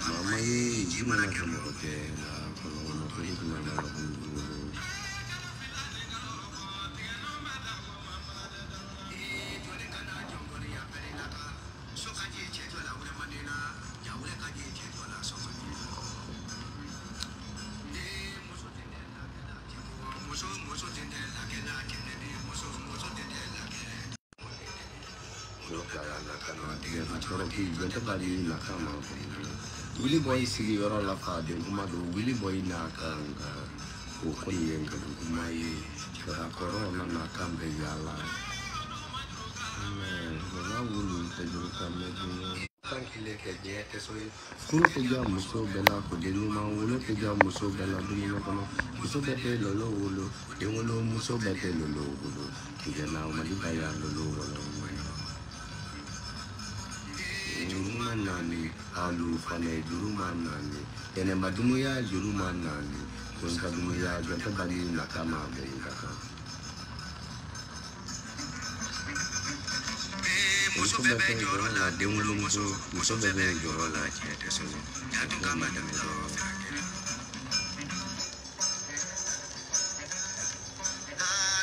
Mama ye ji mana kɛ mɔgɔ tɛ la kɔnɔ ko i tɛna la Wili boy sigiyɔrɔ la faden kuma don wili boy n'a kan ka o ko ye nkalon kuma ye ka kɔrɔ na kan bɛ yaala mɛ wulu tɛ juru kan mɛ diɲɛ kan kelen kɛ diɲɛ tɛ so ye furu tɛ diya muso bɛɛ la ko den ɲuman wolo tɛ diya muso bɛɛ la dumuni kɔnɔ muso bɛɛ tɛ lolo wolo den wolo muso bɛɛ tɛ lolo wolo tigɛ na mali ba ya lolo wolo juru ma naani alu fana juru ma naani tɛnɛma dumuya juru ma naani konka dumuya jɔn tɛ bali nakama bɛ ka kan. Muso bɛɛ bɛ jɔyɔrɔ la den wolomuso muso bɛɛ bɛ jɔyɔrɔ la cɛ tɛ sɔn jatu kama dɛmɛ dɔrɔn fɛ.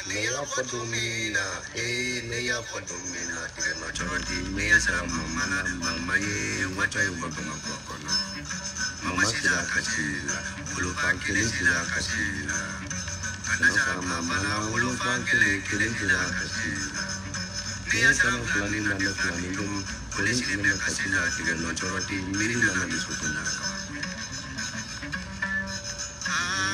Ne y'a fɔ don min na ee ne y'a fɔ don min na tigɛ ma cɔrɔ di ne y'a sara mama na mama ye watɔ ye wa Bamakɔ kɔnɔ mama sira kasi la wolofa kelen sira kasi la kana sara mama la wolofa kelen kelen sira kasi la ne y'a sara filani na ne filani dun kelen sigilen bɛ kasi la tigɛ nɔ cɔrɔ di miiri nana dusukun na.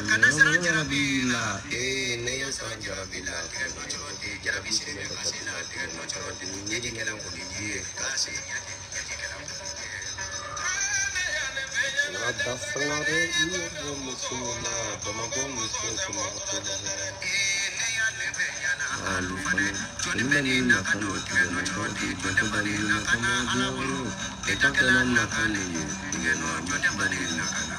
Kana sara jarabi la ee ne y'a sara jarabi la tigɛ nɔ cɔrɔ di jarabi sigilen bɛ kasi la tigɛ nɔ cɔrɔ di ɲɛji kɛra koli ji ye k'a sigi ɲɛji kɛra koli ji ye. Nada sangare i muso la Bamakɔ muso somɔgɔ la. Alu fana jɔnni bɛ ni nakano tigɛ nɔ cɔrɔ di jɔn tɛ bali nakana ala bolo e ta kɛra nakane ye tigɛ nɔ jɔn tɛ bali nakana.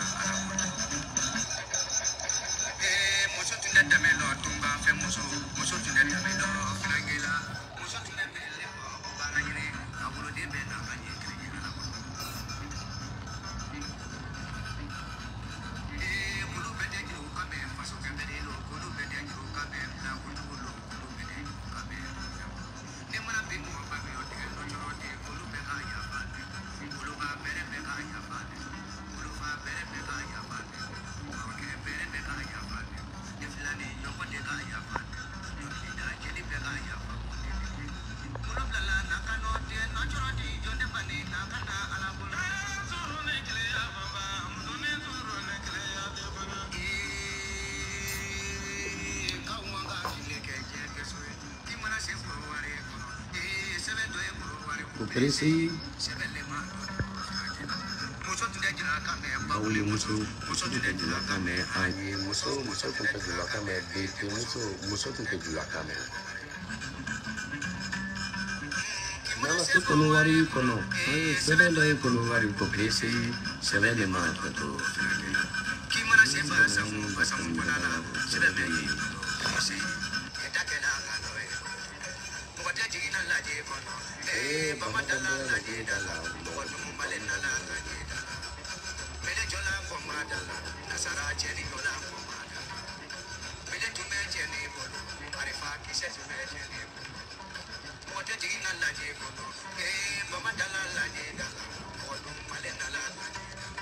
Presi bawuli muso muso tun tɛ jula kan mɛn ayi muso muso tun tɛ jula kan mɛn bete muso muso tun tɛ jula kan mɛn. N'an se kɔnɔ wari kɔnɔ sɛbɛn dɔ ye kɔnɔ wari ko presi sɛbɛn de ma tɔ to. K'i mana se basamu basamu kɔnɔ la sɛbɛn bɛ yen presi. Ee bama dala lajɛ da la mɔgɔ dumubali nana lajɛ da la mele jɔla kɔma da la nasara cɛni jɔla kɔma da la mele tun bɛ cɛni bolo marifa kisɛ tun bɛ cɛni bolo mɔgɔ tɛ jigin na lajɛ kɔnɔ ee bama dala lajɛ da la mɔgɔ dumubali nana lajɛ da la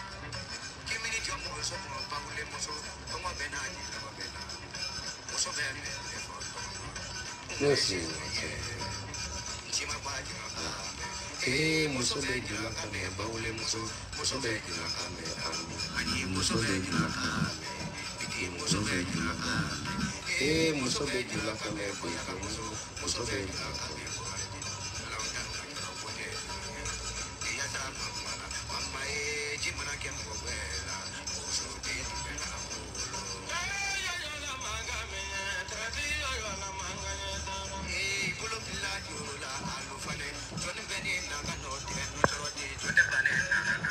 kimini jɔ muso mɔ bawule muso kɔngɔ bɛ n'a jilabɔ bɛ na muso bɛ ne fɔ tɔgɔ ne si ee muso bɛ jula ka mɛn bawule muso muso bɛ jula ka mɛn ani muso bɛ jula ka mɛn biti muso bɛ jula ka mɛn ee muso bɛ jula ka mɛn bonya muso muso bɛ jula ka mɛn mama ye ji mana kɛ mɔgɔ wɛrɛ la muso den bɛ na bolo. Ee bolo bila juru la alu fana jɔnni bɛ ni nakano tigɛ nɔ cɔrɔ di jɔn tɛ ban ne nakana.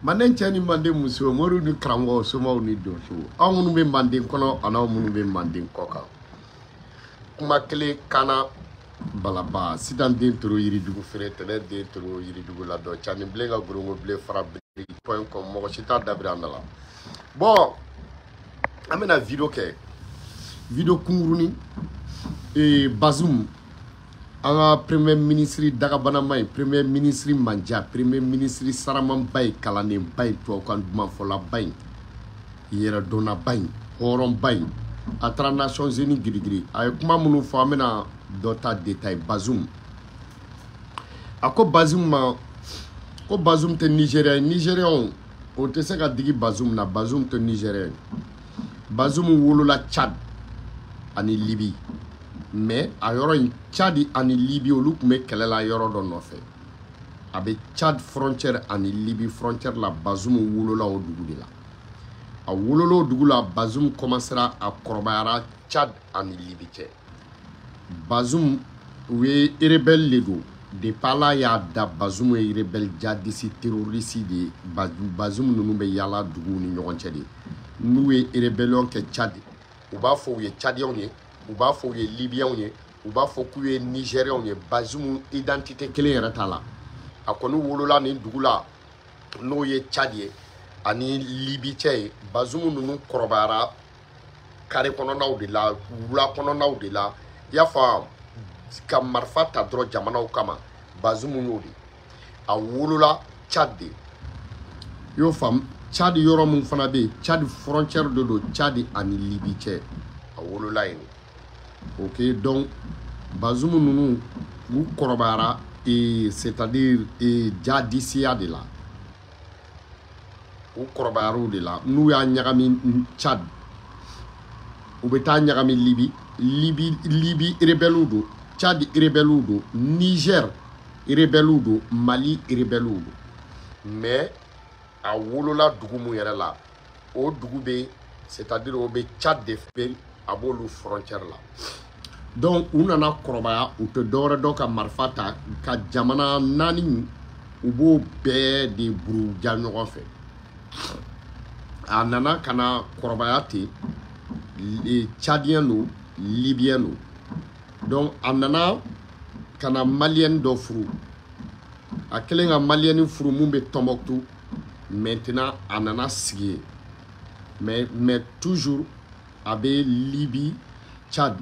Manden cɛ ni manden muso, moriw ni karamɔgɔw, somaw ni donsow, aw minnu bɛ manden kɔnɔ an'aw minnu bɛ manden kɔ kan. Kuma kelen kana balaba, sitan den toro yirijugu feere, tɛnɛ den toro yirijugu la dɔ, cani bilen ka gorongo bilen fara biri point com, mɔgɔ si t'a dabiri an da la. Bon, an bɛna video kɛ, video kunkurunin. Bazoum, an ka premier ministre dagabanama ye, premier ministre manja, premier ministre saramanba ye, kalandenba ye, tubabukan dumanfɔlaba ye, yɛrɛdɔnnaba ye, hɔrɔnba ye. A taara Nations Unies girigiri, a ye kuma minnu fɔ, an bɛna dɔ ta détail. Bazoum a ko Bazoum ma ko Bazoum tɛ Nigérien ye, Nigériens o tɛ se ka digi Bazoum na, Bazoum tɛ Nigérien ye. Bazoum wolola Tchad ani Libye, mais a yɔrɔ in Tchad ani Libye olu tun bɛ kɛlɛ la yɔrɔ dɔ nɔfɛ. A bɛ Tchad frontière ani Libye frontière la. Bazoum wolola o dugu de la. A wolola o dugu la, Bazoum commencera a kɔrɔbayara Tchad ani Libye cɛ. Bazoum u ye rebelle de don. Depuis Ala y'a da, Bazoum ye rebelle djihadiste terroriste de ye. Bazoum ninnu bɛ yaala duguw ni ɲɔgɔn cɛ de. N'u ye rébellion kɛ Tchad, u b'a fɔ u ye Tchadiens ye, u b'a fɔ u ye Libyens ye, u b'a fɔ k'u ye Nigériens ye. Bazoum identité kelen yɛrɛ t'a la. A kɔni wolola nin dugu la n'o ye Tchad ye ani Libye cɛ ye. Bazoum ninnu kɔrɔbayara carré kɔnɔnaw de la, wula kɔnɔnaw de la. I y'a faamu, ka marifa ta dɔrɔn jamanaw kama, Bazoum y'o de. A wolola Tchad de. I y'o faamu, Tchad yɔrɔ min fana bɛ yen, Tchad frontière de don Tchad ani Libye cɛ. A wolola yen. Ok, donc Bazoum ninnu u kɔrɔbayara, c'est-à-dire djihadisiya de la. U kɔrɔbayara o de la. N'u y'a ɲagami Tchad, u bɛ taa ɲagami Libye. Libye rebelle don, Tchad rebelle don, Niger rebelle don, Mali rebelle don. Mais a wolola dugu mun yɛrɛ la, o dugu bɛ, c'est-à-dire o bɛ Tchad de fɛ, a b'olu frontière la. Donc u nana kɔrɔbaya, u tɛ dɔwɛrɛ dɔn ka marifa ta ka jamana naani, u b'o bɛɛ de buruja ɲɔgɔn fɛ. A nana ka na kɔrɔbaya ten, Tchadien don, Libyen don. Donc a nana ka na Malien dɔ furu. A kɛlen ka Malien furu mun bɛ Tombouctou, maintenant a nana sigi yen. Mais toujours a bɛ Libye, Tchad,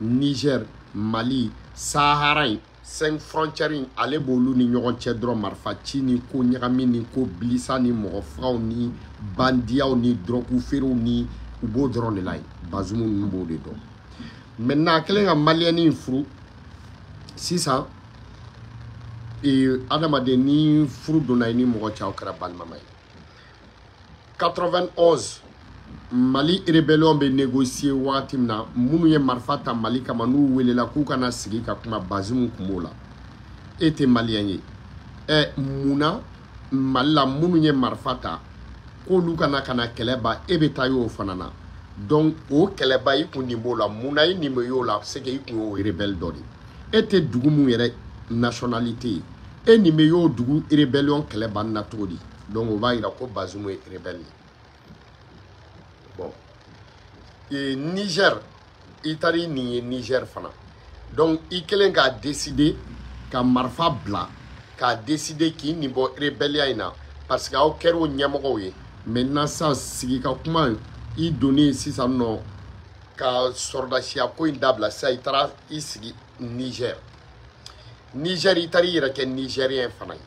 Niger, Mali, Sahara in, cinq frontières in, ale b'olu ni ɲɔgɔn cɛ dɔrɔn. Marifa ci ni ko ɲagami ni ko bilisa ni mɔgɔ fagaw ni bandiyaw ni drogue feerew ni u b'o dɔrɔn de la yen. Bazoum ninnu b'o de dɔn. Maintenant a kɛlen ka Malien in furu sisan, adamaden ni furu donna i ni mɔgɔ cɛ, aw kɛra balimama ye. 91 Mali rébellion bɛ négocier wagati min na, minnu ye marifa ta Mali kama, n'u welela k'u kana sigi ka kuma, Bazoum kun b'o la. E tɛ Malien ye, ɛ munna Mali la minnu ye marifa ta k'olu kana kɛlɛ ban, e bɛ taa y'o fana na? Donc o kɛlɛba i kun nin b'o la, munna i nin bɛ y'o la? C'est que i kun y'o rebelle dɔ de. E tɛ dugu mun yɛrɛ nationalité ye, e nin bɛ y'o dugu rébellion kɛlɛ ban na cogo di? Donc o b'a yira ko Bazoum ye rebelle ye. Bon, et Niger, i taara nin ye Niger fana. Donc i kɛlen k'a décider ka marifa bila, k'a décider k'i nin bɔ rébellion in na, parce que aw kɛra o ɲɛmɔgɔw ye. Maintenant sisan sigi ka kuma i donnen sisan nɔ ka sɔrɔdasiya ko in dabila sisan, i taara i sigi Niger. Niger, i taara i yɛrɛ kɛ Nigérien fana ye,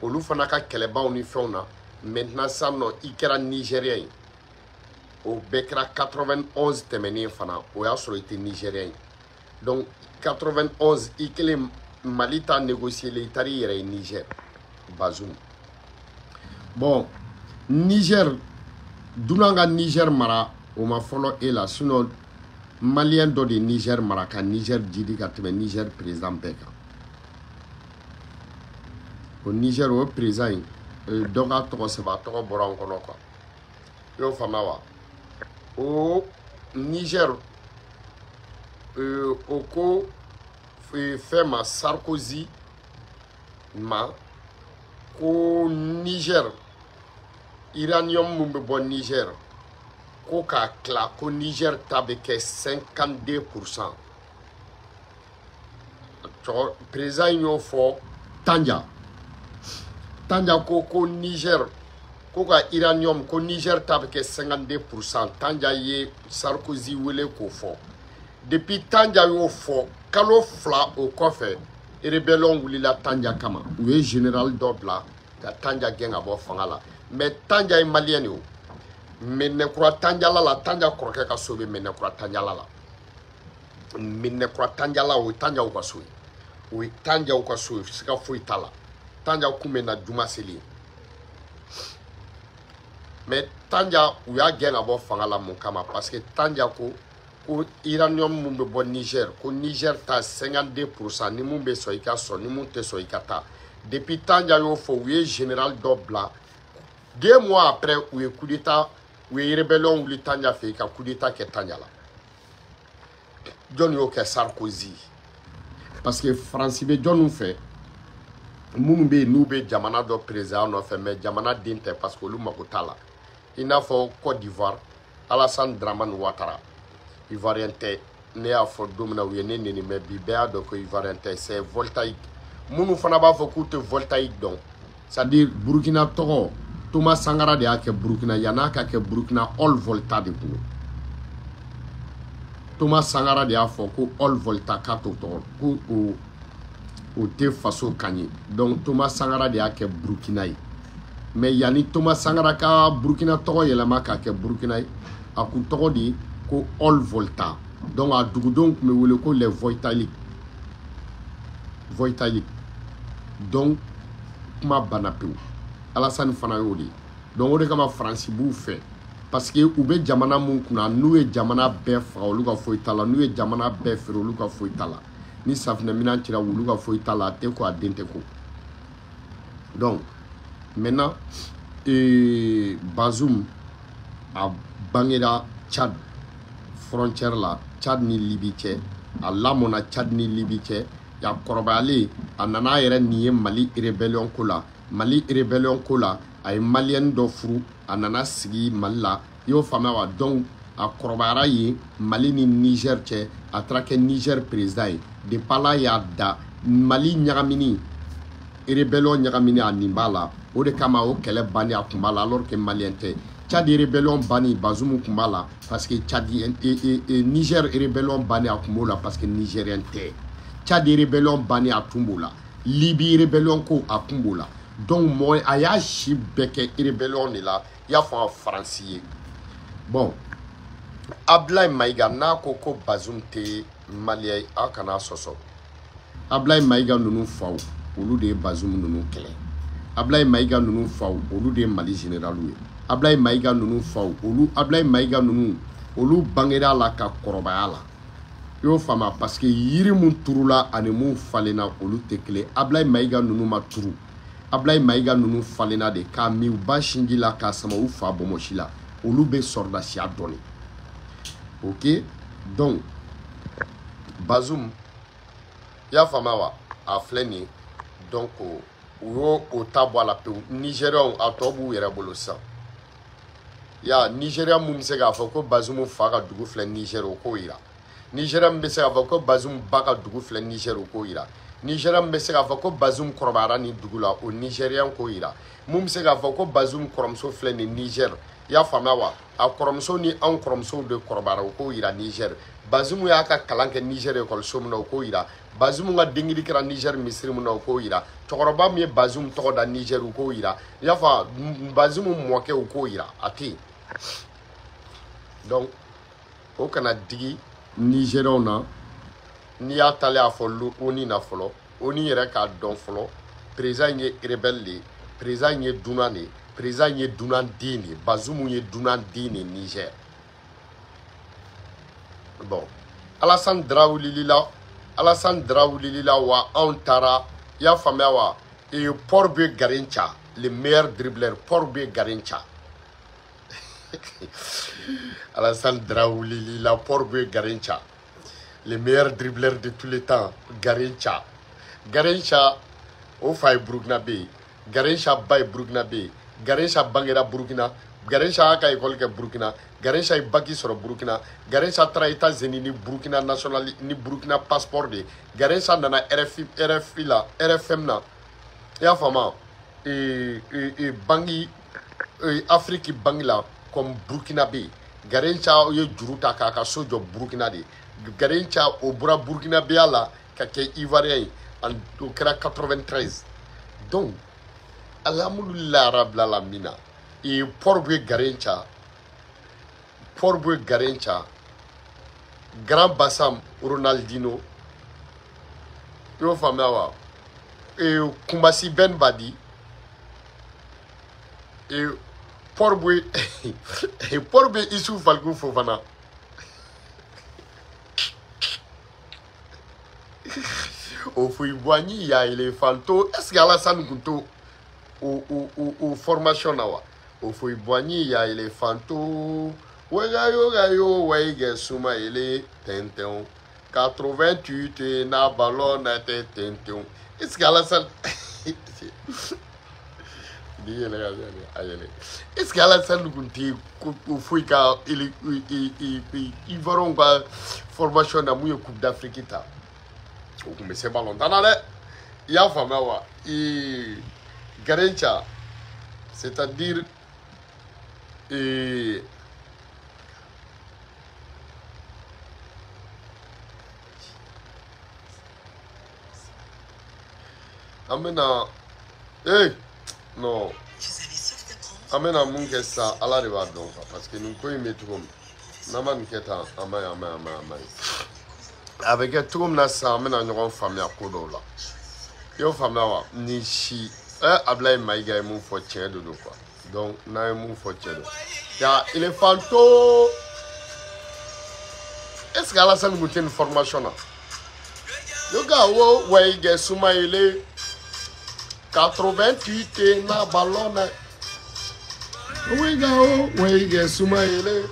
olu fana ka kɛlɛbaw ni fɛnw na. Maintenant sisan nɔ i kɛra Nigérien ye. O bɛɛ kɛra 91 tɛmɛnen fana, o y'a sɔrɔ i tɛ Nigérien ye. Donc 91 i kɛlen Mali ta négocier la, i taara i yɛrɛ ye Niger, Bazoum. Bon, Niger, dunan ka Niger mara o ma fɔlɔ e la, sinon Malien dɔ de Niger mara ka Niger jidi ka tɛmɛ Niger président bɛɛ kan. O Niger o président in, dɔ k'a tɔgɔ sɛbɛn, a tɔgɔ bɔra n kɔnɔ quoi. I y'o faamuya wa? O Niger, o ko fɛn ma, Sarkozy ma, ko Niger uranium mun bɛ bɔ Niger ko k'a tila ko Niger ta bɛ kɛ 52%. Président in y'o fɔ Tanja. Tanja ko ko Niger ko ka uranium ko Niger ta bɛ kɛ 52%. Tanja ye Sarkozy wele k'o fɔ. Depuis Tanja y'o fɔ kalo 2 o kɔfɛ, rébellion wulila Tanja kama. U ye général dɔ bila ka Tanja gɛn ka bɔ fanga la. Mais Tanja ye malien de ye o. Mɛnɛkura Tanjala la, Tanja kɔrɔkɛ ka so bɛ Mɛnɛkura Tanjala la. Mɛnɛkura Tanjala, o ye Tanjaw ka so ye. O ye Tanjaw ka so ye, siga foyi t'a la. Tanja kun bɛ na juma seli. Mais Tanja, u y'a gɛn ka bɔ fanga la mun kama? Parce que Tanja ko ko uranium mun bɛ bɔ Niger, ko Niger ta 52%, ni mun bɛ sɔn i ka sɔn, ni mun tɛ sɔn i ka taa. Depuis Tanja y'o fɔ, u ye général dɔ bila. 2 mois après, u ye coup d'état, u ye rébellion wuli Tanja fɛ yen ka coup d'état kɛ Tanja la. Jɔn y'o kɛ? Sarkozy. Parce que Faransi bɛ jɔnniw fɛ? Minnu bɛ yen n'u bɛ jamana dɔ président nɔfɛ, mais jamana den tɛ, parce que olu mago t'a la. I n'a fɔ Côte d'Ivoire, Alassane Dramane Ouattara, Ivoirien tɛ. Ne y'a fɔ don min na, u ye ne neni, mais bi bɛɛ y'a dɔn ko Ivoirien tɛ, c'est voltaïque. Minnu fana b'a fɔ k'u tɛ voltaïque dɔn, c'est à dire Burkina tɔgɔ, Thomas Sankara de y'a kɛ Burkina. Yann'a ka kɛ Burkina, Haute Volta de kun don. Thomas Sankara de y'a fɔ ko Haute Volta k'a t'o tɔgɔ, ko o tɛ faso kan ye. Donc Thomas Sankara de y'a kɛ Burkina ye. Mais yanni Thomas Sankara ka Burkina tɔgɔ yɛlɛma k'a kɛ Burkina ye, a kun tɔgɔ de ye ko Haute Volta. Donc a dugudenw tun bɛ wele ko les Voltaïques. Voltaïques. Donc kuma banna pewu. Alassane fana y'o de ye. Donc o de kama Faransi b'u fɛ, parce que u bɛ jamana mun kunna, n'u ye jamana bɛɛ faga, olu ka foyi t'a la. N'u ye jamana bɛɛ feere, olu ka foyi t'a la. Ni safunɛminɛn cira, olu ka foyi t'a la. A tɛ ko, a den tɛ ko. Donc maintenant, Bazoum a bangera Tchad frontière la, Tchad ni Libye cɛ. A lamɔna Tchad ni Libye cɛ. A kɔrɔbayalen, a nana a yɛrɛ nin ye Mali rébellion ko la. Mali rébellion ko la, a ye maliyɛn dɔ furu, a nana sigi Mali la. I y'o faamuya wa? Donc a kɔrɔbayara yen Mali ni Niger cɛ. A taara kɛ Niger président ye. Depuis Ala y'a da, Mali ɲagamini, rébellion ɲagamini, a nin b'a la. O de kama o kɛlɛ banni, a kun b'a la, alors que malien tɛ. Tchad rébellion banni, Bazoum kun b'a la, parce que Tchad, Niger rébellion banni, a kun b'o la, parce que nigérien tɛ. Tchad rébellion banni, a tun b'o la. Libye rébellion ko, a kun b'o la. Donc mɔgɔ a y'a si bɛɛ kɛ rébellion de la. I y'a fɔ a Faransi ye. Bon, Ablaye Maïga n'a ko ko Bazoum tɛ malien ye, aw kana sɔsɔ. Ablaye Maïga ninnu faw, olu de ye Bazoum ninnu kɛlɛ. Ablaye Maïga ninnu faw, olu de ye Mali généraliw ye. Ablaye Maïga ninnu faw, olu Ablaye Maïga ninnu, olu bangera la ka kɔrɔbaya la. I y'o faamu? Parce que yiri mun turula ani mun falenna, olu tɛ kelen. Ablaye Maïga ninnu ma turu. Ablaye Maïga ninnu falenna de k'a min u ba sinji la, k'a sama u fa bɔnbɔsi la. Olu bɛ sɔrɔdasiya dɔɔni. Ok, donc Bazoum, i y'a faamuya wa? A filɛ nin ye. Donc u y'o o ta bɔ a la pewu. Nigérianw, a tɔ b'u yɛrɛ bolo sisan. Ya Nigéria mun bɛ se k'a fɔ ko Bazoum fa ka dugu filɛ Niger, o k'o yira. Nigéria min bɛ se k'a fɔ ko Bazoum ba ka dugu filɛ Niger, o k'o yira. Nigéria min bɛ se k'a fɔ ko Bazoum kɔrɔbayara nin dugu la, o Nigérien k'o yira. Mun bɛ se k'a fɔ ko Bazoum kɔrɔmuso filɛ nin Niger, i y'a faamuya wa? A kɔrɔmuso ni anw kɔrɔmusow de kɔrɔbayara, o k'o yira Niger. Bazoum y'a ka kalan kɛ Niger ekɔliso min na, o k'o yira. Bazoum ka denkili kɛra Niger misiri min na, o k'o yira. Cɛkɔrɔba min ye Bazoum tɔgɔ da Niger, o k'o yira. I y'a faamu? Bazoum mɔkɛ, o k'o yira. A tɛ yen. Donc o kana digi Nigérianw na. N'i y'a talen a fɔ ONU na fɔlɔ, ONU yɛrɛ k'a dɔn fɔlɔ, président in ye rebelle de ye, président in ye dunan de ye, président in ye dunan den de ye. Bazoum ye dunan den de ye Niger. Bon, Alassane Dra wulila, Alassane Dra wulila wa, anw taara. I y'a faamuya wa? Et Port bɛ Garincha, le meilleur dribbleur, Port bɛ Garincha. Alassane Dra wulila, Port bɛ Garincha, le meilleur dribbleur de tous les temps. Garincha, Garincha o fa ye Burukina ye, Garincha ba ye Burukina ye. Garrincha bangera Burkina, Garrincha y'a ka école kɛ Burkina, Garrincha ye bac sɔrɔ Burkina, Garrincha taara États-Unis ni Burkina national ni Burkina passeport de ye. Garrincha nana RFI RFI la RFM na, i y'a faamu, banque Afrique banque la comme Burkinabé. Garrincha ye juru ta k'a ka so jɔ Burkina de. Garrincha o bɔra Burkinabéya la ka kɛ Ivoirien ye, o kɛra 93. Donc alhamdulilayi rabbil alamina, Port-Bouët Garrincha, Port-Bouët Garrincha, Grand Bassam Ronaldinho, i y'o faamuya wa? Koumassi Ben Badi, Port-Bouët Port-Bouët Issou Falcou Fofana. Houphouët-Boigny ya Elefanto, est-ce que Alassane Gounto au formation na wa? Houphouët-Boigny ya Elefanto, Wegayo gayo wege suma ele tenton 88 na ballon na tenton. Est-ce que Alassane est-ce que Alassane Gounti Houphouët ka Ivoirien ka formation na mun ye Coupe d'Afrique ta? O kun bɛ se ballon tan na dɛ, i y'a faamuya wa? Garrincha, c'est-à-dire an bɛna non, an bɛna mun kɛ sisan, Ala de b'a dɔn quoi, parce que nin ko in bɛ cogo min, n'an ma nin kɛ tan, a ma ɲi, a ma ɲi, a ma ɲi, a ma ɲi. A bɛ kɛ cogo min na sisan, an bɛna ɲɔgɔn faamuya ko dɔw la, i y'o faamuya wa? Ni si Ablaye Maïga ye mun fɔ tiɲɛ de don quoi. Donc n'an ye mun fɔ tiɲɛ don. Ya Elefanto, est-ce que Alassane kun tɛ nin formation na? Yoga wo wɛyigɛ Sumayele 88 na ballon na. Wɛyiga wo wɛyigɛ Sumayele.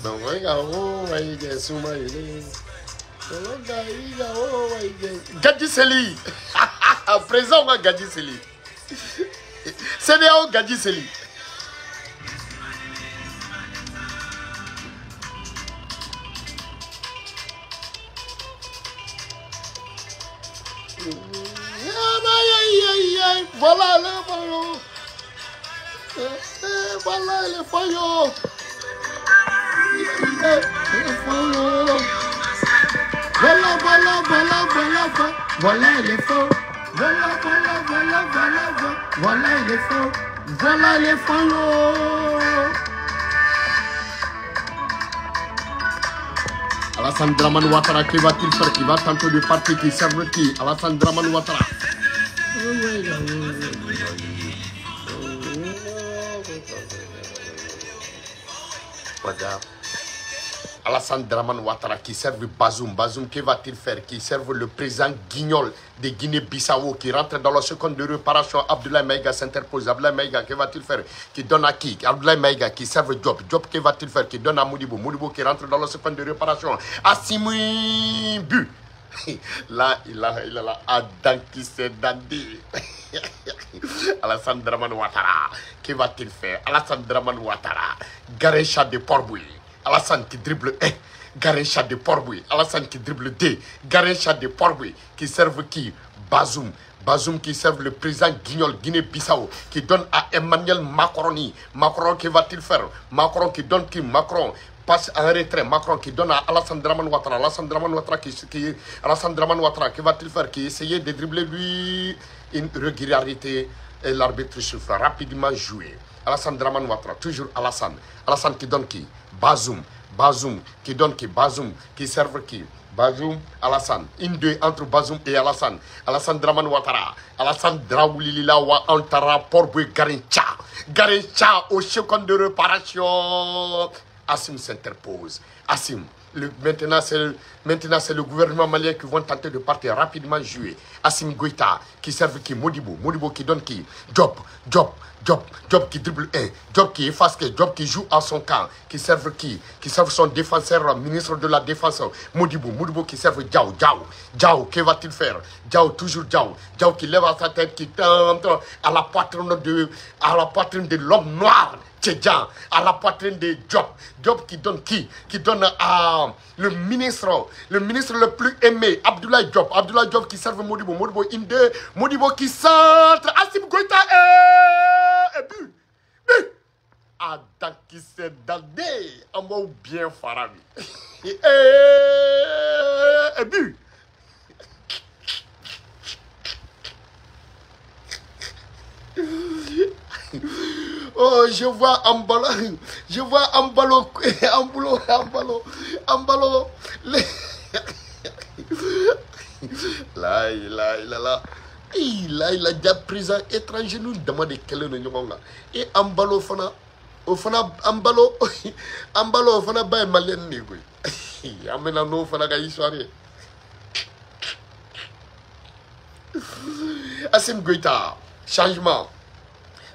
Donc wɛyiga wo wɛyigɛ Sumayele. Gadji Seli, président ka Gadji Seli, CEDEAO Gadji Seli. Voilà le faillot. Voilà le faillot. Le faillot. Voilà, voilà, voilà, voilà, voilà les faux. Voilà, voilà, voilà, voilà, voilà les faux. Voilà les faux. Alassane Dramane Ouattara, qui va-t-il faire? Qui va tenter de partir? Qui serve qui? Alassane Dramane Ouattara. Voilà. Alassane Dramane Ouattara qui serve Bazoum. Bazoum, que va-t-il faire? Qui serve le président Guignol de Guinée-Bissau qui rentre dans la seconde de réparation. Abdoulaye Maïga s'interpose. Abdoulaye Maïga, que va-t-il faire? Qui donne à qui? Abdoulaye Maïga qui serve Diop. Diop, que va-t-il faire? Qui donne à Modibo. Modibo qui rentre dans la seconde de réparation. Assimi but. Là, il a la Adam qui s'est dandé. Alassane Dramane Ouattara, que va-t-il faire? Alassane Dramane Ouattara, Garrincha de Port-Bouët. Alassane qui dribble 1, Garrincha de Port-Bouët. Alassane qui dribble 2, Garrincha de Port-Bouët qui serve qui? Bazoum. Bazoum qui serve le président Guignol, Guinée-Bissau, qui donne à Emmanuel Macron. Macron, que va-t-il faire? Macron qui donne qui? Macron passe en retrait. Macron qui donne à Alassane Dramane Ouattara. Alassane Dramane Ouattara qui Alassane Dramane Ouattara, que va-t-il faire? Qui essayait de dribbler lui une régularité et l'arbitre souffle. Rapidement joué. Alassane Dramane Ouattara, toujours Alassane. Alassane qui donne qui? Bazoum. Bazoum qui donne qui? Bazoum qui serve qui? Bazoum, Alassane. Une, deux entre Bazoum et Alassane. Alassane Dramane Ouattara. Alassane Draoulilila Ouattara, Port-Bouët Garrincha. Garrincha au second de réparation. Assim s'interpose. Assim. Maintenant, c'est le gouvernement malien qui vont tenter de partir rapidement jouer. Assim Goïta, qui serve qui? Modibo. Modibo qui donne qui? Job, Job, Job, Job qui dribble un. Job qui efface qui? Job qui joue à son camp. Qui serve qui? Qui serve son défenseur, ministre de la Défense. Modibo, Modibo qui serve Diao, Diao. Diao, que va-t-il faire? Diao, toujours Diao. Diao qui lève à sa tête, qui tente à la poitrine de l'homme noir. Tchédjan, à la poitrine de Diop. Diop qui donne qui? Qui donne à le ministre le plus aimé, Abdoulaye Diop. Abdoulaye Diop qui serve Modibo. Modibo Inde, Modibo qui centre. Assim Goïta et but. But. Adam qui s'est dandé. En mot bien farami. Et but. Oh, je vois Ambalo, Ambalo, Là, là, il a déjà présent étranger nous demande quel est le nom. Et Ambalo fana, ofana Ambalo, Ambalo ofana ba malien ni quoi. Amena no fana ka histoire. Assim Goïta, changement.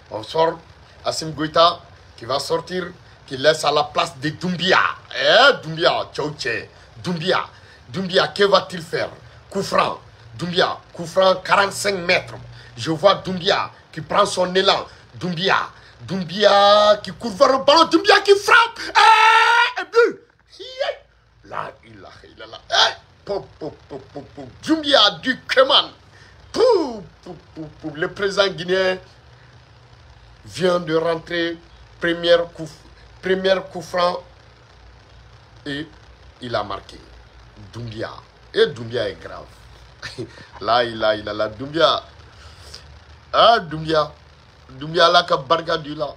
On sort Assim Goïta qui va sortir, qui laisse à la place de Doumbia. Eh, Doumbia, tchao tché. Doumbia, Doumbia, que va-t-il faire? Coup franc, Doumbia, coup franc 45 mètres. Je vois Doumbia qui prend son élan. Doumbia, Doumbia qui court vers le ballon. Doumbia qui frappe. Eh, et but. Là, il a, eh, pop, pop, pop, pop, pop. Doumbia du Keman. Pou, pou, pou, pou. Le président guinéen vient de rentrer, première coup franc, et il a marqué. Doumbia. Et Doumbia est grave. Là, il a la Doumbia. Ah, Doumbia. Doumbia là, ka barga du là.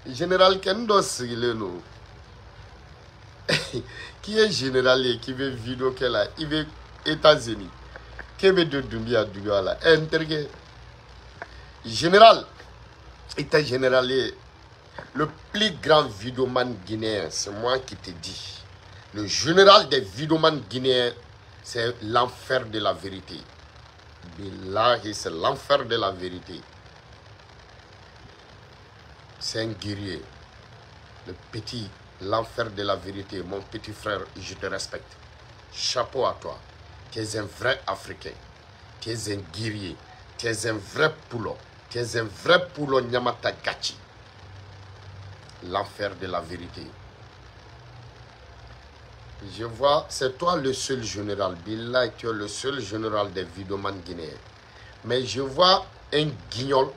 Général Kendo Sigileno. Qui est général et qui veut vidéo qu'elle a? Il veut États-Unis. Qui veut de Doumbia, Doumbia là? Intergue. Général. État général, le plus grand vidéoman guinéen, c'est moi qui te dis. Le général des vidéomans guinéens, c'est l'enfer de la vérité. Billahi, c'est l'enfer de la vérité. C'est un guerrier. Le petit, l'enfer de la vérité. Mon petit frère, je te respecte. Chapeau à toi. Tu es un vrai Africain. Tu es un guerrier. Tu es un vrai poulot. Tu es un vrai poulot Nyamata Gachi. L'enfer de la vérité. Je vois, c'est toi le seul général. Billah, tu es le seul général des vidéomans guinéens. Mais je vois un guignol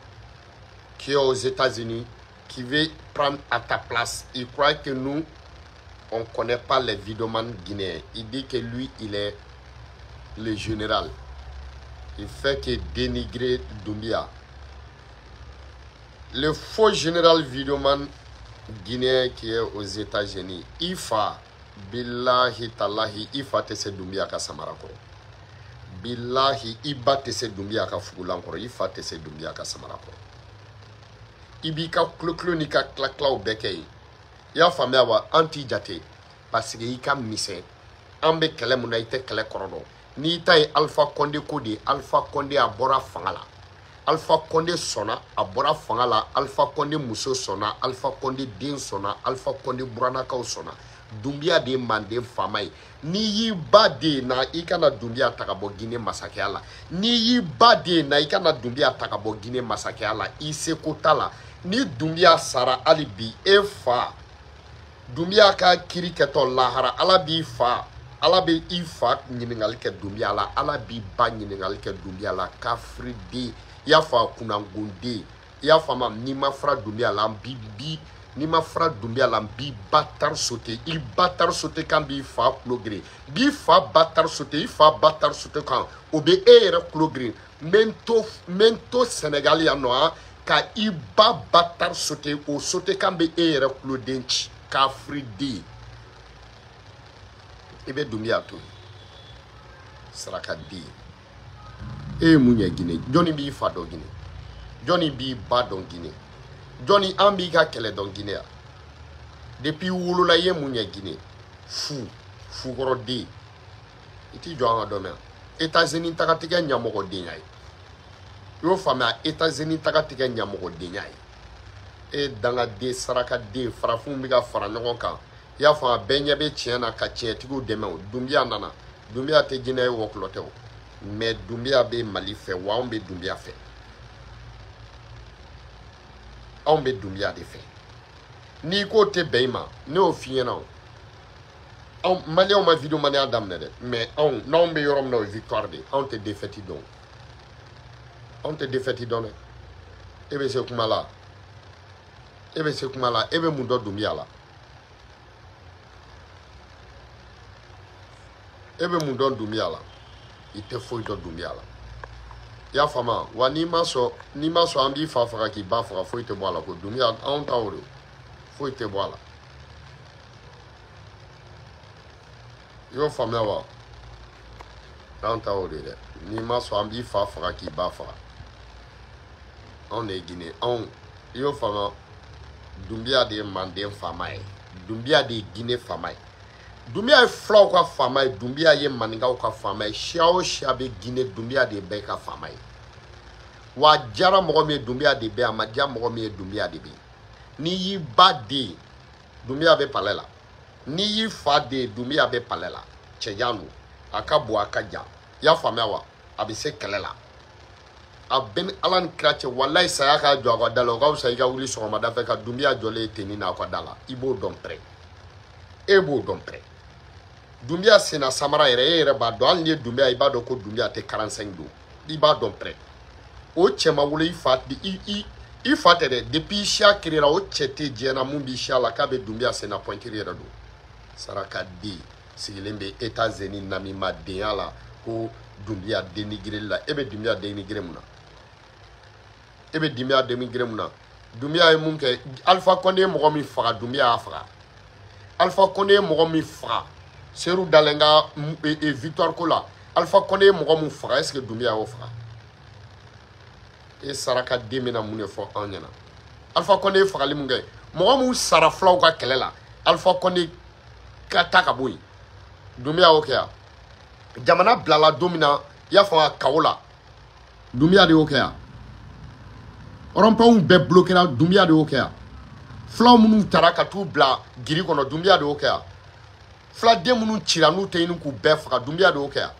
qui est aux États-Unis, qui veut prendre à ta place. Il croit que nous, on ne connaît pas les vidéomans guinéens. Il dit que lui, il est le général. Il fait que dénigrer Doumbia. Le faux général vidéoman guinéen qui est aux États-Unis, Ifa, Billahi Talahi, Ifa tese Doumbia ka samara kɔrɔ. Billahi, Iba tese Doumbia ka fugulan kɔrɔ, Ifa tese Doumbia ka samara kɔrɔ. I b'i ka kulo-kulo n'i ka tila-tilaw bɛɛ kɛ yen. I y'a faamuya wa? An t'i jate parce que i ka misɛn. An bɛ kɛlɛ mun na, i tɛ kɛlɛ kɔrɔ dɔn. N'i ta ye Alpha Condé ko de ye, Alpha Condé a bɔra fanga la. Alpha Condé sɔnna, a bɔra fanga la. Alpha Condé muso sɔnna, Alpha Condé den sɔnna, Alpha Condé buranakaw sɔnna. Doumbia de ye manden faama ye. N'i y'i ba den na, i kana Doumbia ta ka bɔ Guinée masakɛya la. N'i y'i ba den na, i kana Doumbia ta ka bɔ Guinée masakɛya la. I seko t'a la. Ni Doumbia sara hali bi, e fa Doumbia ka kiri kɛtɔ lahara, Ala b'i fa, Ala bɛ i fa ɲininkali kɛ Doumbia la, Ala b'i ba ɲininkali kɛ Doumbia la. Kafiri den, i y'a fɔ a kunnangonden, i y'a faamu, n'i ma fara Doumbia la, n b'i bi, n'i ma fara Doumbia la, n b'i ba tari sote, i ba tari sote kan b'i fa kulo geren, b'i fa ba tari sote, i fa ba tari sote kan, o bɛ e yɛrɛ kulo geren. N bɛ n to Sɛnɛgali yan nɔ han, ka i ba ba tari sote, o sote kan bɛ e yɛrɛ kuloden ci, kafiri den. I bɛ Doumbia to yen, saraka den. E ye mun ɲɛ Guinée? Jɔnni b'i fa dɔn Guinée? Jɔnni b'i ba dɔn Guinée? Jɔnni an b'i ka kɛlɛ dɔn Guinée yan? Depuis wolola i ye mun ɲɛ Guinée? Fu fukɔrɔden i t'i jɔ an ka dɔ mɛn. États-Unis taga tɛ kɛ ɲamɔgɔdenya ye. I y'o faamuya? États-Unis taga tɛ kɛ ɲamɔgɔdenya ye. E dangaden sarakaden farafinw bɛ ka fara ɲɔgɔn kan. I y'a faamuya? Bɛɛ ɲɛ bɛ tiɲɛ na ka tiɲɛtigiw dɛmɛ o. Dunbiya nana. Dunbiya tɛ jinɛ ye wɔkulɔ tɛ o. Mais Dunbiya bɛ Mali fɛ wa anw bɛ Dunbiya fɛ. Anw bɛ Dunbiya de fɛ. N'i ko tɛ bɛn i ma, ne y'o f'i ɲɛna o. Anw maliyɛnw ma vidéo maniya daminɛ dɛ, mais anw n'anw bɛ yɔrɔ min na o ye victoire de ye. Anw tɛ défaite dɔn. Anw tɛ défaite dɔn dɛ. E bɛ se kuma la. E bɛ se kuma la. E bɛ mun dɔn Dunbiya la? E bɛ mun dɔn Dunbiya la? I tɛ foyi dɔn Dunbiya la. I y'a faamu? Wa n'i ma sɔn an b'i fa faga k'i ba faga, foyi tɛ bɔ a la ko Dunbiya anw ta o de. Foyi tɛ bɔ a la. I y'o faamuya wa? Anw ta o de dɛ. N'i ma sɔn an b'i fa faga k'i ba faga. Anw de ye Guinée. Anw i y'o faamuya? Dunbiya de ye Manden faama ye. Dunbiya de ye Guinée faama ye. Dunbiya ye fulaw ka faama ye. Dunbiya ye maninkaw ka faama ye. Siya o siya bɛ Guinée, Dunbiya de ye bɛɛ ka faama ye. Wa a diyara mɔgɔ min ye, Dunbiya de bɛ yen. A ma diya mɔgɔ min ye, Dunbiya de bɛ yen. N'i y'i ba den, Dunbiya bɛ palais la. N'i y'i fa den, Dunbiya bɛ palais la. Cɛjan don, a ka bon, a ka jan. I y'a faamuya wa? A bɛ se kɛlɛ la. A bɛ ni Ala ni kira cɛ, walayi saya k'a jɔ a ka da la, o ka fisa i ka wuli sɔgɔmada fɛ ka Dunbiya jɔlen ye tenni na a ka da la. I b'o dɔn pɛrɛ. E b'o dɔn pɛrɛ. Dunbiya senna samara yɛrɛ, e yɛrɛ b'a dɔn. Hali n'i ye Dunbiya, i b'a dɔn ko Dunbiya tɛ 45 don. I b'a dɔn pɛrɛ. O cɛ ma wolo i fa i fa tɛ dɛ. Depuis siya créera, o cɛ tɛ diɲɛ na mun b'i siya la k'a bɛ Dunbiya senna pointure yɛrɛ don. Sarakaden sigilen bɛ États-Unis namimadenya la ko Dunbiya dénigré la. E bɛ Dunbiya dénigré mun na? E bɛ Dunbiya dénigré mun na? Dunbiya ye mun kɛ? Alpha Condé ye mɔgɔ min faga, Dunbiya y'a faga. Alpha Condé ye mɔgɔ min faga, Seru Dalen ka victoire ko la, Alpha Condé ye mɔgɔ min faga, est-ce que Dunbiya y'o faga? E sarakaden bɛna mun de fɔ anw ɲɛna? Alpha Condé ye fagali mun kɛ, mɔgɔ mun sara fulaw ka kɛlɛ la, Alpha Condé ka taa ka bɔ yen, Dunbiya y'o kɛ yan. Jamana bilala don min na, i y'a faamu, kawo la, Dunbiya de y'o kɛ yan. Rond-point bɛɛ bloquera, Dunbiya de y'o kɛ yan. Fulaw minnu taara ka t'u bila giri kɔnɔ, Dunbiya de y'o kɛ yan. Fuladen minnu cira n'u tɛ ɲini k'u bɛɛ faga, Dunbiya de y'o kɛ yan.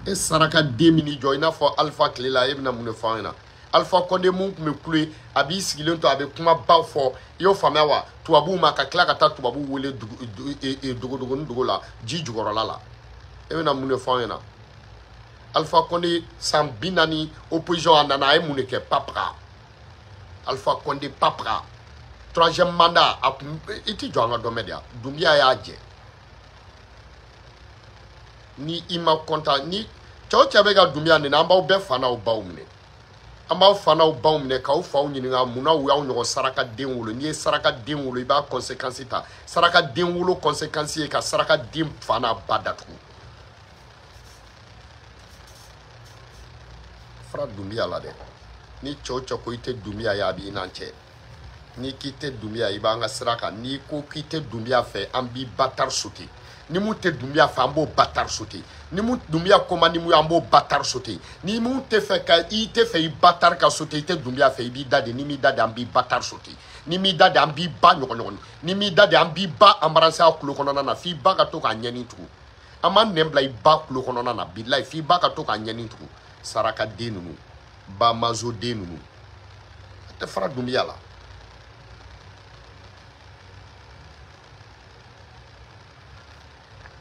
E sarakaden min n'i jɔ i n'a fɔ Alpha tile la, e bɛna mun de fɔ an ɲɛna? Alpha Condé mun tun bɛ kule, a b'i sigilen to, a bɛ kumabaw fɔ, i y'o faamuya wa? Tubabuw ma ka tila ka taa tubabuw wele dogodogoni dogo la, ji jukɔrɔla la. E bɛna mun de fɔ an ɲɛna? Alpha Condé san 40 opposition a nana, a ye mun de kɛ? Papara. Alpha Condé papara. Troisième mandat, a kun i ti jɔ an ka dɔn mɛn de ya. Dunbiya y'a jɛ. Ni i ma content, ni cɛ o cɛ bɛ ka Dunbiya nɛni, an b'aw bɛɛ fa n'aw baw minɛ. An b'aw fa n'aw baw minɛ k'aw faw ɲininka munna u y'aw ɲɔgɔn sarakaden wolo. N'i ye sarakaden wolo, i b'a conséquence ta. Sarakaden wolo conséquence ye ka sarakaden fa n'a ba datugu. Fara Dunbiya la dɛ. Ni cɛ o cɛ ko i tɛ Dunbiya ye, a b'i n'an cɛ. N'i k'i tɛ Dunbiya, i b'an ka sira kan. N'i ko k'i tɛ Dunbiya fɛ, an b'i bâtard sauter. Ni mun tɛ Dunbiya fɛ, an b'o bâtard sauter. Ni mun Dunbiya ko man di mun ye, an b'o bâtard sauter. Ni mun tɛ fɛ ka i tɛ fɛ i bâtard ka sauter, i tɛ Dunbiya fɛ, i b'i da de. Ni m'i da de, an b'i bâtard sauter. Ni m'i da de, an b'i ba ɲɔgɔn. Ni m'i da de, an b'i ba embrasser a kulo kɔnɔna na f'i ba ka to k'a ɲɛni tugun. An b'an nɛn bila i ba kulo kɔnɔna na, bilayi, f'i ba ka to k'a ɲɛni tugun. Sarakaden ninnu, ba mazoden ninnu, a tɛ fara Dunbiya la.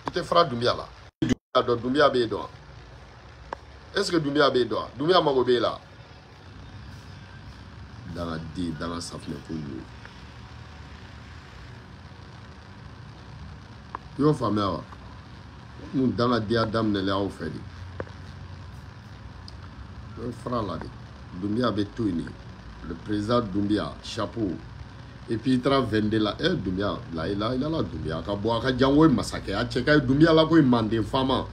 I tɛ fara Dunbiya la. Dunbiya dɔn, Dunbiya b'e dɔn. Est-ce que Dunbiya b'e dɔn? Dunbiya mago b'e la. Dangaden, danga safunɛ ko ninnu. I y'o faamuya wa? Mun dangadenya daminɛlen aw fɛ de. I bɛ fara la de. Dunbiya bɛ to yen de. Le président Dunbiya, chapeau. Et puis i taara 22 la, eh Dunbiya, la ilaha illallah, Dunbiya ka bɔ a ka jan ko ye masakɛ, a cɛ ka ɲi Dunbiya la ko ye manden faama.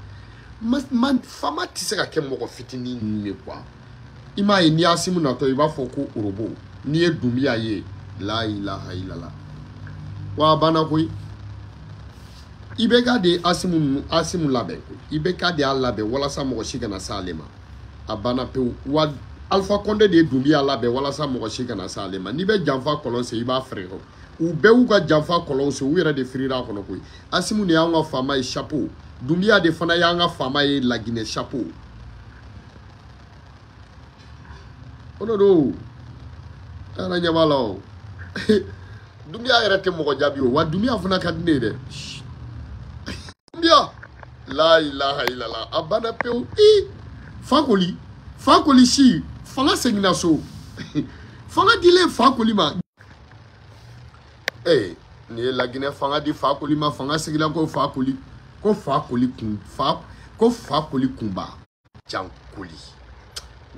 Faama tɛ se ka kɛ mɔgɔ fitinin ye quoi. I m'a ye n'i y'Asimu natɔ i b'a fɔ ko orobo. N'i ye Dunbiya ye, La ilaha illallah. Wa banna koyi. IBK de ye Asimu labɛn koyi. IBK de y'a labɛn walasa mɔgɔ si kana s'ale ma. A banna pewu. Wa Alpha Condé de ye Doumbouya labɛn walasa mɔgɔ si kana s'ale ma. N'i bɛ janfa kɔlɔn sen i b'a feere. U bɛɛ y'u ka janfa kɔlɔn sen, u yɛrɛ de firira a kɔnɔ koyi. Asimu de y'an ka faama ye chapeau. Doumbouya de fana y'an ka faama ye Laginɛ chapeau. O de don. E yɛrɛ ɲɛ b'a la o. Doumbouya yɛrɛ tɛ mɔgɔ jaabi o. Wa Doumbouya fana ka di ne ye dɛ. Doumbouya. La ilaha illallah. A banna pewu. I Fakoli. Fakoli si. Fanga seginna so. Fanga dilen Fakoli ma. Eh, nin ye Laginɛ fanga di Fakoli ma. Fanga seginna ko Fakoli. Ko Fakoli kun fa ko Fakoli kunba. Jankoli.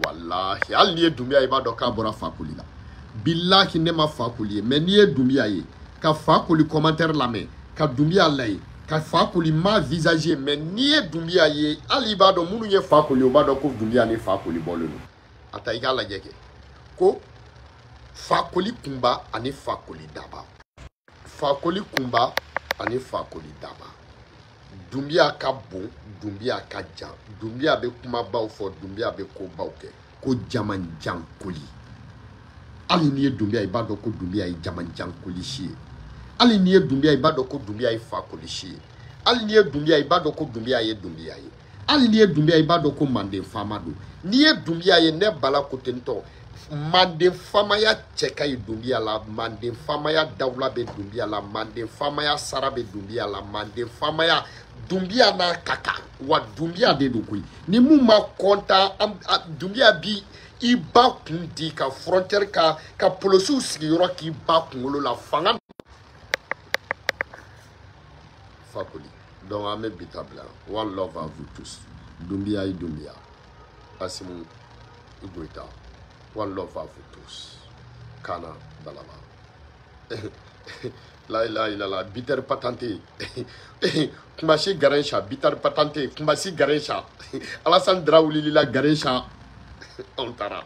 Wallahi hali n'i ye Doumbouya ye i b'a dɔn k'a bɔra Fakoli la. Billahi ne ma Fakoli ye mais n'i ye Doumbouya ye ka Fakoli commentaire lamɛn ka Doumbouya lajɛ ka Fakoli ma visage ye mais n'i ye Doumbouya ye hali i b'a dɔn minnu ye Fakoli ye o b'a dɔn ko Doumbouya ni Fakoli bɔlen don. A ta i k'a lajɛ kɛ ko Fakoli kunba ani Fakoli daba. Fakoli kunba ani Fakoli daba. Doumbouya ka bon, Doumbouya ka jan. Doumbouya bɛ kumabaw fɔ, Doumbouya bɛ kobaw kɛ. Ko jamanjankoli. Hali n'i ye Doumbouya i b'a dɔn ko Doumbouya ye jamanjankoli si ye. Hali n'i ye Doumbouya i b'a dɔn ko Doumbouya ye Fakoli si ye. Hali n'i ye Doumbouya i b'a dɔn ko Doumbouya ye Doumbouya ye. Hali n'i ye Doumbouya i b'a dɔn ko manden faama don. N'i ye Doumbouya ye ne Bala ko ten tɔ. Manden faamaya cɛ ka ɲi Doumbouya la, manden faamaya dawula bɛ Doumbouya la, manden faamaya sara bɛ Doumbouya la, manden faamaya Doumbouya n'a ka kan. Wa Doumbouya de don koyi. Ni mun ma kɔntan, Doumbouya bi i ba kun di ka frontière ka polosiw sigiyɔrɔ k'i ba kunkolo la fanga. Fakoli. Donc an bɛ bi ta bila. One love à vous tous. Doumbouya i Doumbouya. Asimu Goïta. One love à vous tous. Kana Balaba. La ilaha illallah. Bitter patente. Kumasi Garencha. Bitter patente. Kumasi Garencha. Alassane Dra wulili la Garencha. On taara.